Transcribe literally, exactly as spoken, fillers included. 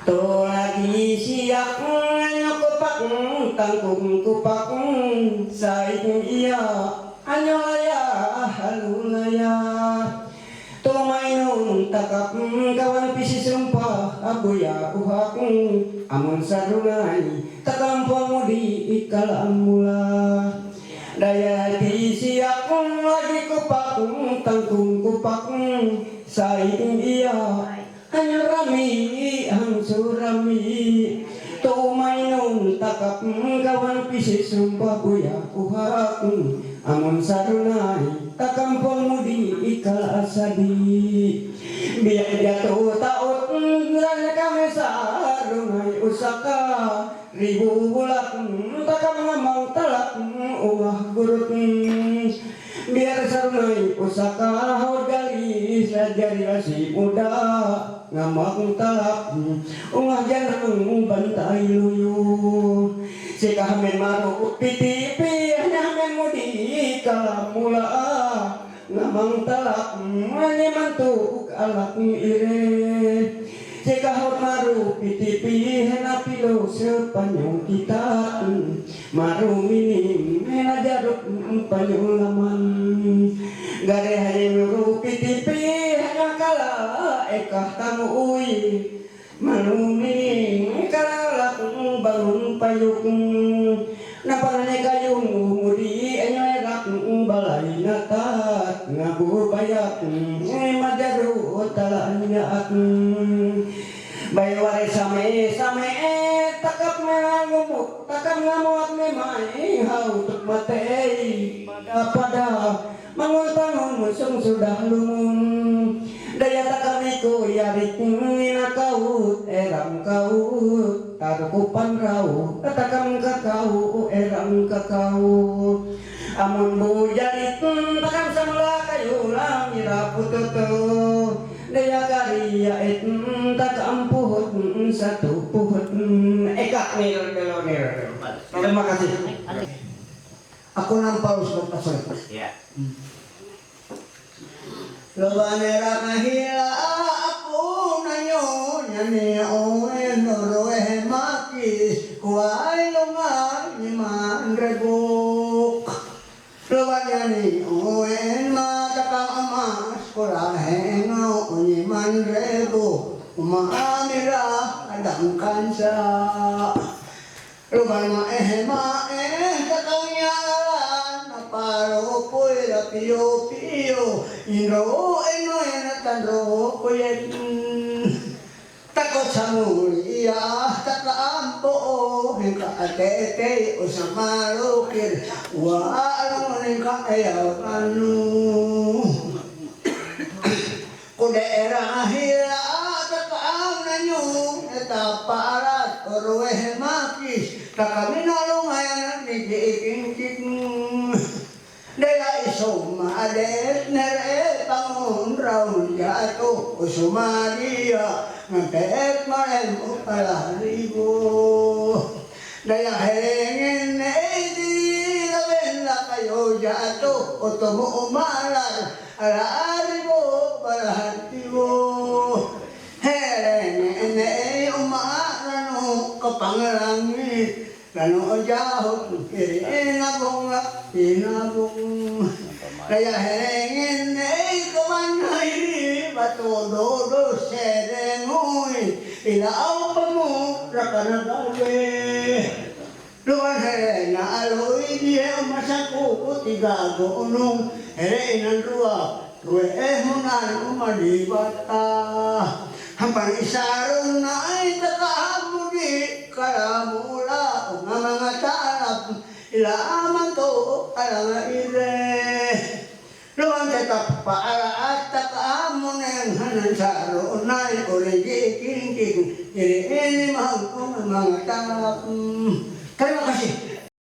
Tola kisiya, anyo kupakung, tangkung kupakung, saikung iya, anyo laya, halu laya. Tumainun takap, kawan pisi sumpah, abuya uhakung, amun sarunai, takam pamudi ikala mula. Daya kisiya, lagi kupakung, tangkung kupakung, saikung iya, Hanya rami, ang surami. Tumainun takap, kawan pisi sumpah buya uhak. Amun sarunai, takam pamudi ikal asadi. Biar jatuh taut, dan kami sarunai usaka. Ribu bulak, takam ngamang talak, umah gurut. Biar sarunai usaka, haur gali, sajari lasi muda. Ngamang talak, ungah janang bantai luyu. Sikahamen maru pitipi, hanya hamen mudi kalamula. Ngamang talak, hanya mantuk alak ire. Sikahot maru pitipi, hena pilo sepanyong kita. Maru mining, hena jaruk panyong laman. Gare hanya maru pitipi, hena kala ekah tamu ui. Manuming kalalak bangun payuk. Napanane kayung umudi enyo erak balai natat ngabu bayak majaru talanya. Bayaware same same takap mengangumu takap ngamuat memai hau tuk matei pada pada Mangun tangun musung sudah lumun. Daya takam iku yarik nina kaut, eram kaut. Taruku panrau, katakam kakau, eram kakau. Amun bu yarik, takam samula kayu lam ira pututu. Daya kari ya et, takam puhut, satu puhut. Eka nir, nir, nir. Terima kasih. Aku nampal sudah pasal. Ya. Lobanera kahila aku nanyo nyani oen roe makis kuai longa ni man rebuk. Lobanyani oen mata ka amas kora hengo ni man rebuk. Uma amira adang kansa. Lugar ma eh ma eh takanya na paro pui la pio pio inro eno ena tanro kuyen. Tako samuli ya taka ampo o heka atete o samaro kir wa along heka ya anu. Kude era ahira taka amnanyu eta parat orwe makis taka minalungayan ni diikinkin. Dela isoma adet nere pangun raun jatuh usuma dia ngetet malem upala ribu. Daya hengen ne di laben la kayo jatuh utumu umalar ala ribu balahatibu. Herene ene uma ranu kapang langit ranu jahut kiri nabung lak inabung. Kaya hengen ne kawan hai batu dodo serengui ila au pamu rakana gawe. Luan herena aloi die masaku tiga gunung here inan rua. Rue eh munan umadi bata. Hampang isarun nai taka amudi kalamula umamanga talap ila amanto alanga ire. Luan tetap paala atak amunen hanan sarun nai oligi kingking ire ini mau umamanga talap. Terima kasih.